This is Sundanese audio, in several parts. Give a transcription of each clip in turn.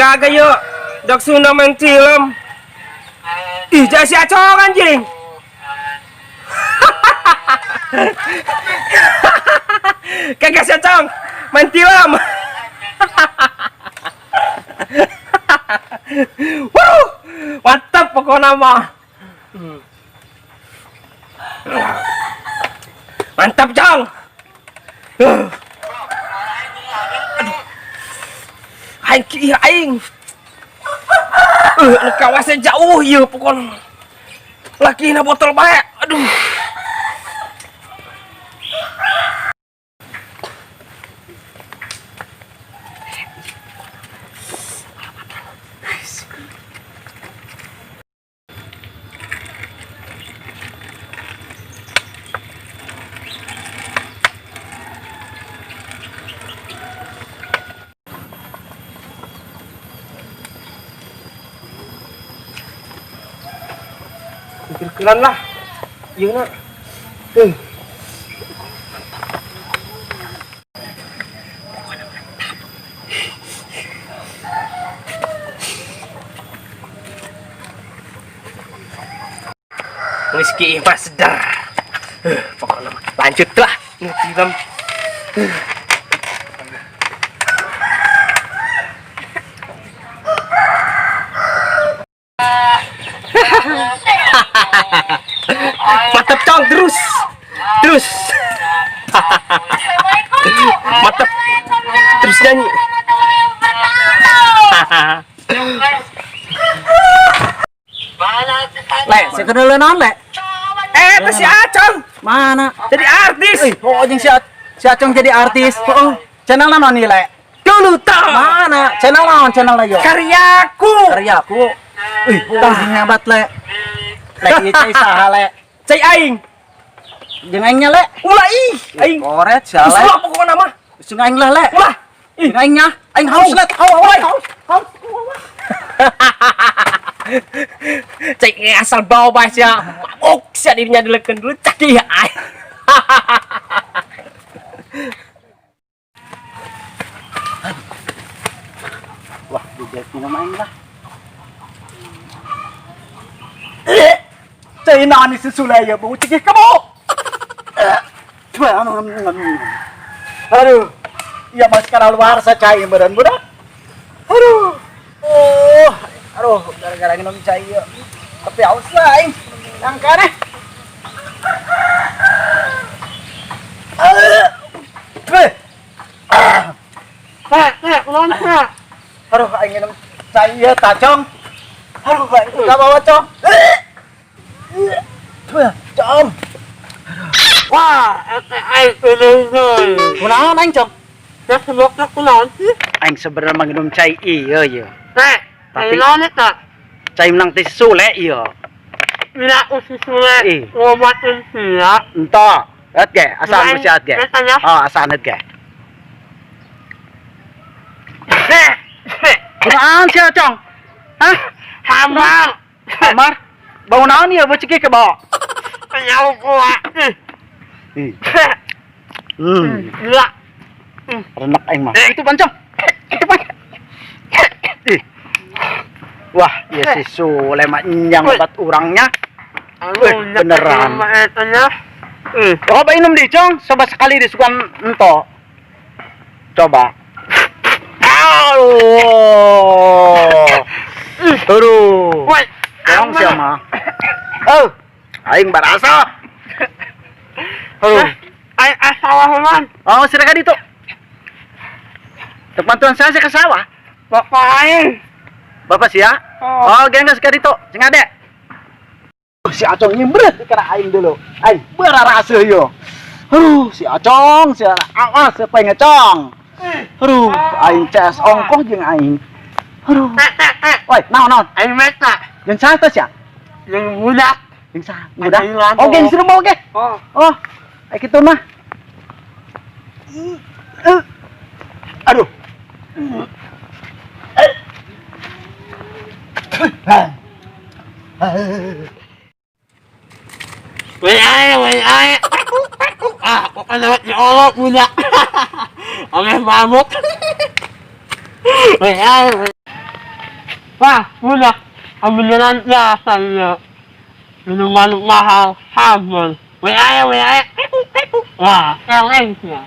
Gaga yuk. Dok Sunda main film. Ih, jadi si Acong anjing. Kagak si Acong main film. Wuh, mantap pokoknya mah. Mantap, Cong. Aduh. Aing ki aing. Kawasnya jauh ya pokoknya. Laki na botol bae. Aduh. Pikir-pikiran lah. Iya nak. Whisky mah sedar. Pokoknya mah lanjut lah. Ini film. Mantap, Cong, terus. Terus. Mantap. Terus nyanyi. Le, si kedua naon, Le? Eh, itu si Acong. Mana? Jadi artis. Ih, oh jeung si Acong jadi artis. Oh, channel naon nih, Le? Dulu tah. Mana? Channel naon channel yo? Karyaku. Karyaku. Ih, oh, jeung hebat, Le. Le, ieu cai saha, Le? Cai aing. Jeung aingnya, Le? Ulah ih, aing. Koret sia, Le. Ulah pokoknya mah. Jeung aing lah, Le. Ulah. Jeung aingnya, aing haus, Le. Haus, haus, haus. Cai asal bawa bae sia. Mabok sia dirinya dileken dulu cak iya aing. Wah, dijahit minum aing lah. Cai naon si Sule ya, bau cekih kamu. Aduh, iya mas karena luar sa cai meureun budak. Aduh, oh, aduh, gara-gara minum cai ya. Tapi haus lah aing. Yang kane. Aduh, aing minum cai ya tacong. Aduh, aing enggak bawa cong. Cong. Wah, aing ini. Kunaon aing, Cong? Ya sebabnya kunaon sih? Aing sebenarnya minum cai iya iya. Teh, Tapi- naon eta? Cai menang ti Sule iya. Bila usi sule Ih. ngobatin sia. Ento. Lihat ge, asaan mesti at ge. Katanya. Oh, asaan ge. Teh, Kunaon sia, Cong? Hah? Hamar. Amar? Bau naon ieu bau cekik ke bawa? Penyau gua. Ih. Hmm. Gila. Renek aing mah. Itu pancong. Itu pan. Ih. Wah, ya si Sule mah nyang obat urangnya. Aduh, beneran. Etanya. Eh, Coba minum di, Cong. Coba sekali di sukan ento. Coba. Aduh. Aduh. Woi. Tolong siapa? Oh, aing barasa. Aduh. Aing asal man. Oh, silakan itu. Bantuan saya ke sawah. Bapak aing. Bapak sia? Oh. Oh, geng geus ka ditu. Cing ade. Oh, si Acong nyembret kana aing dulu. Aing berarasa yo. Aduh, si Acong, si awas siapa yang ngecong. Aduh, aing CS ongkoh jeung aing. Aduh. Teh, teh, teh. Woi, naon naon? Aing meta. Jeung saha teh sia? Yang budak. Jeung saha? Budak. Aing langsung. Oh, geng suruh mau ge. Oh. Oh, kayak gitu mah. Aduh. Woi aing, woi aing. Ah, pokoknya diolok budak. Ame mabuk. Woi aing. Wah, udah. Kebenaran rasanya. Minuman mahal sabun. WA WA. Wah, keren ya.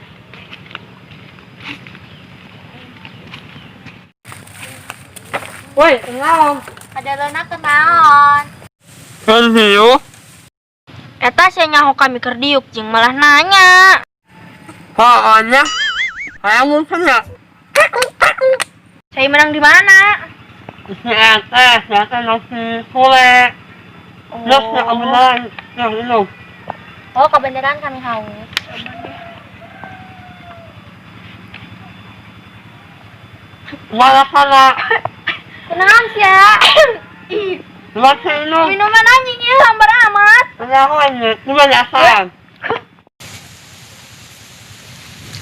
Woi, kenal. Kadalona kenaon. Kan Eta sia nyaho kami keur diuk jeung malah nanya. Pokoknya, saya mungkin ya. Saya menang di mana? Si RT, si RT nasi sule. Terus ya kebenaran, yang itu. Oh, kebenaran kami haus. Malah sana, Kunaon sia? nasi itu. Minuman anjing ieu hambar amat. Kenapa ini? Cuma dasar.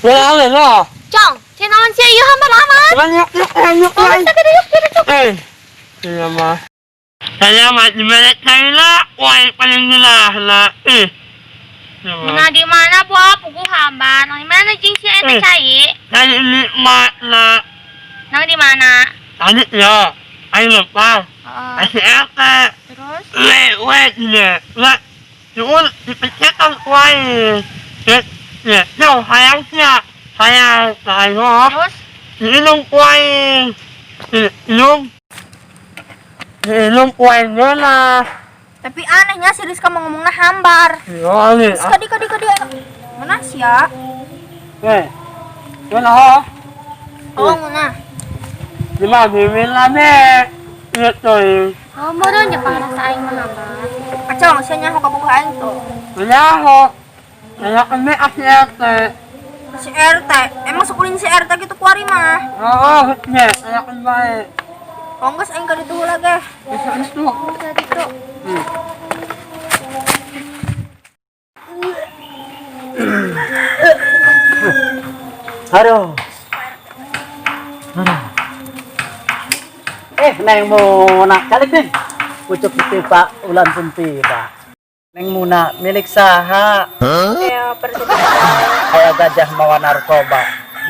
Ya, ya, Cong, sia naon sia ieu hambar amat. Banyak yuk, yuk, Oh, yuk. sakit yuk, yuk, yuk. Eh, iya mah. Saya mah di mana China, wah paling gila lah. Eh, iya mah. Nah, di mana po? Puguh hambar. Nang di mana jeung sia eta Eh. cai? Tadi nikmat lah. Nang di mana? Tadi ya, ayo lepas. Heeh. Kasih RT. Terus? Le, we, le, le. Cuman dipecahkan kuai. Ya, ya, yo, sayang sih, sayang, sayang. Terus? Minum kuai. Minum. Minum kuainya lah. Tapi anehnya si Rizka mau ngomongnya hambar. Ya, ini. Terus kadi kadi kadi mana sih ya? Eh, mana? Oh, mana? Di mana di mana? Itu. Oh, meureun nya pangrasa aing mah hambar. Acong, sia nyaho ka bogoh aing tuh. Mana? Saya kena ACRT. Si RT, emang sekulin si RT gitu kuari mah. Oh, ya, saya kena. Oh, geus aing ka ditu heula ge. Bisa itu. Ka ditu. Aduh. Aduh. Eh, Neng Muna, calik nih. Pucuk ditipa, ulan pun tiba. Neng Muna, milik saha. Ya, percaya. Kayak gajah mawa narkoba.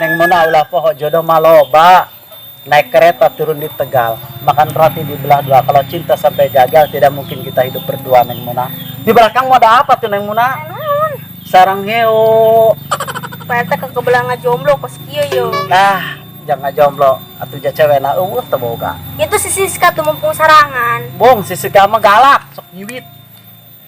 Neng Muna ulah poho jodoh maloba. Naik kereta turun di Tegal, makan roti di belah dua. Kalau cinta sampai gagal, tidak mungkin kita hidup berdua, Neng Muna. Di belakang mau ada apa tuh, Neng Muna? Sarang heo. Pak RT kekebelah ngajomblo kos kieu yo. Nah, jangan jomblo atuh ja cewek na eueuh teu boga. Itu si Siska tuh mumpung sarangan. Bong, si Sika mah galak, sok nyiwit.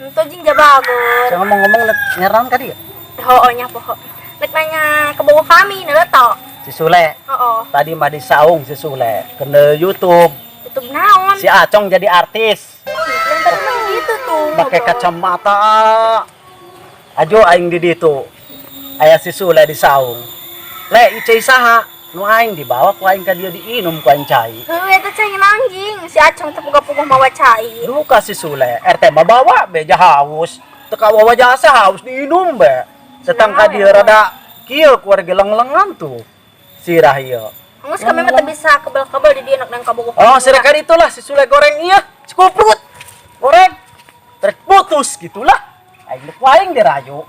Entu jeung jabagur. Saya ngomong-ngomong nyeran ka dia. Hoo nya poho. Nek nanya ke bogoh kami, nah to. Si Sule, Hoo. tadi mah di saung si Sule, kena YouTube. YouTube naon? Si Acong jadi artis, Yang tadi mah gitu tuh. pakai ngobrol. kacamata. Ajo aing di ditu. Aya si Sule di saung. Le, ieu saha? Nu aing dibawa ku aing ka dieu diinum ku aing cai. Heuh, eta cai anjing. Si Acong teh puguh-puguh mawa cai. Duka si Sule, RT mah bawa be haus. Teka wawa jasa haus diinum be. Setang ka dieu rada kieu ku warga leng-lengan tuh. Sirah ieu. Geus kami mah teu bisa kebel-kebel di dieu nek nang kabogoh. Oh, sirah kan itulah si Sule goreng iya, si kuprut. Goreng. Terus putus gitulah. Aing ku aing dirayu.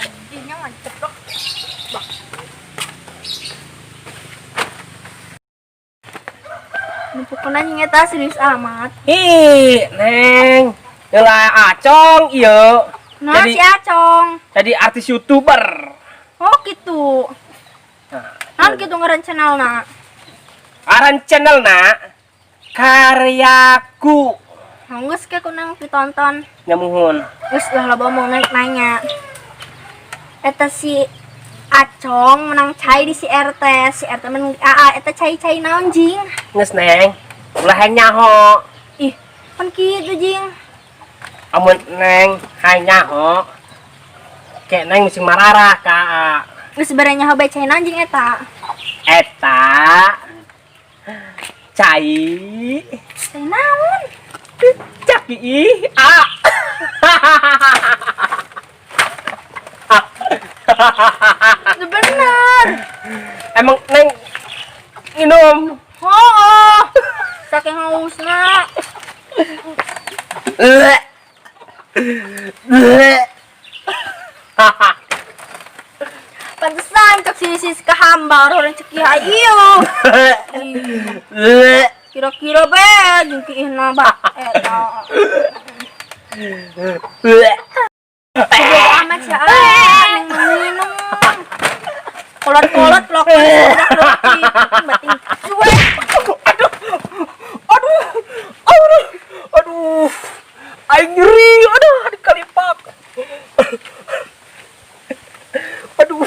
Anjingnya mah ceplok. Numpuk anjing eta serius amat. Ih, Neng. Heula Acong ieu. Nah, Jadi si Acong. jadi artis YouTuber. Oh, gitu. Nah, Naon kitu ngaran channelna? Aran channel na karyaku. Geus ke kunang ditonton. Nyamuhun. Geus lah loba omong naik nanya. Eta si Acong menang cai di si RT, si RT menang di AA, eta cai-cai naon jing? Geus Neng. Ulah hayang nyaho. Ih, kan kitu jing. Amun Neng hayang nyaho. Kayak Neng mesti mararah ka AA. Geus bare nyaho bae cai naon jing eta? Eta cai Cai naon? caki ih a. Itu bener. Emang Neng minum. Oh, saking hausna. Bleh. Bleh. Si kehambar orang ceki ayo. Kira-kira be jeung kiihna ba eta. Bodoh amat sih ah, neng minum. Kolot-kolot lok bating cuek. Aduh. Aduh. Aduh. Aduh. Aing nyeri. Aduh, di kalipak. Aduh.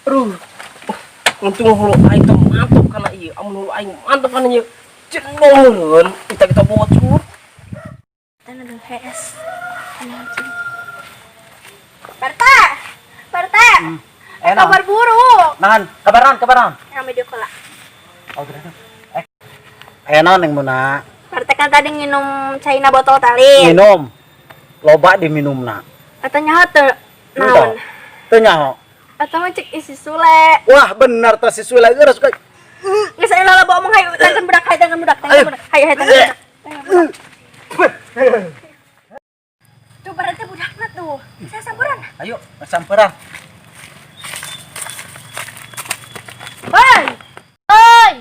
Aduh. Untung hulu aing teh mantap kana ieu. Amun hulu aing mantap kana ieu. Jenuh kita kita bocor. Tanah HS. Parta. Parta. Eh, Kabar buruk. Nahan, kabaran, kabaran. Yang video call. Oh, berapa? Eh. Eh, naon yang muna? Parta kan tadi minum China botol tali. Minum. Loba diminumna. Atau nyaho teu naon? Teu nyaho. Atau mah cek isi Sule. Wah, benar teh si Sule geus suka. Geus aya loba omong hayu tangan budak hayu tangan budak tangan budak. Hayu hayu tangan budak. Tangan budak. Tuh berarti budakna tuh. Saya samperan. Ayo, samperan. Hoi. Hoi.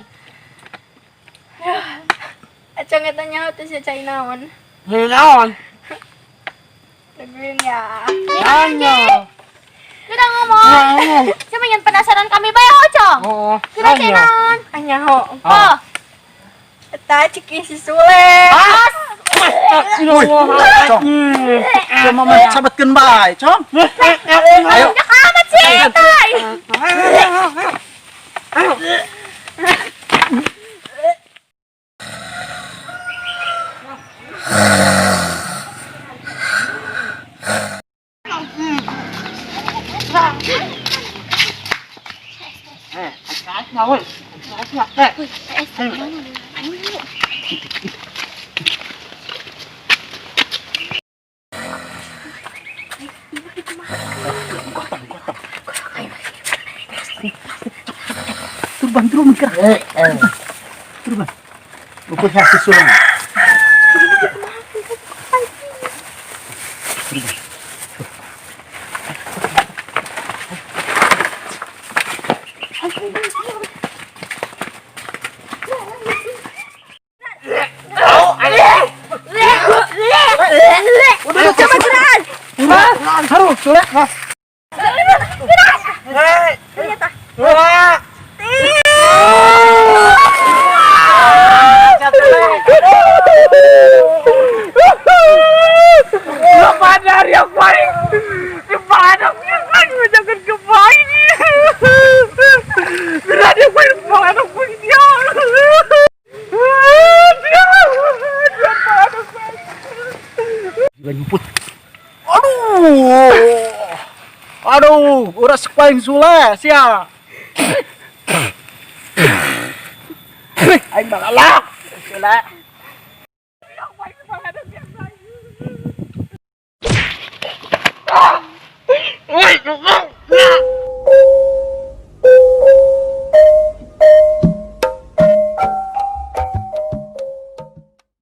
Acong eta nyaho teh si cai naon. Naon? Laguin ya. Nanya. Udah ngomong. Cuma yang penasaran kami bae Ocong. Oh, Kira cai naon? Ah nyaho. Oh, Eta cek isi Sule. Wih, Cong. Cuma mah sabetkeun bae, Cong. Ayo. banyak amat sih eta. Turban turun mikir. Turban. Ukur si Sule. Udah coba gerak. Haru, Sule. Ternyata. Kepada yang paling kepada kan jangan kebaik. Berada yang paling kepala pun dia. Dia dia Gila nyumput. Aduh. Aduh, uras paling Sule, sia. Aing balalak. Sule.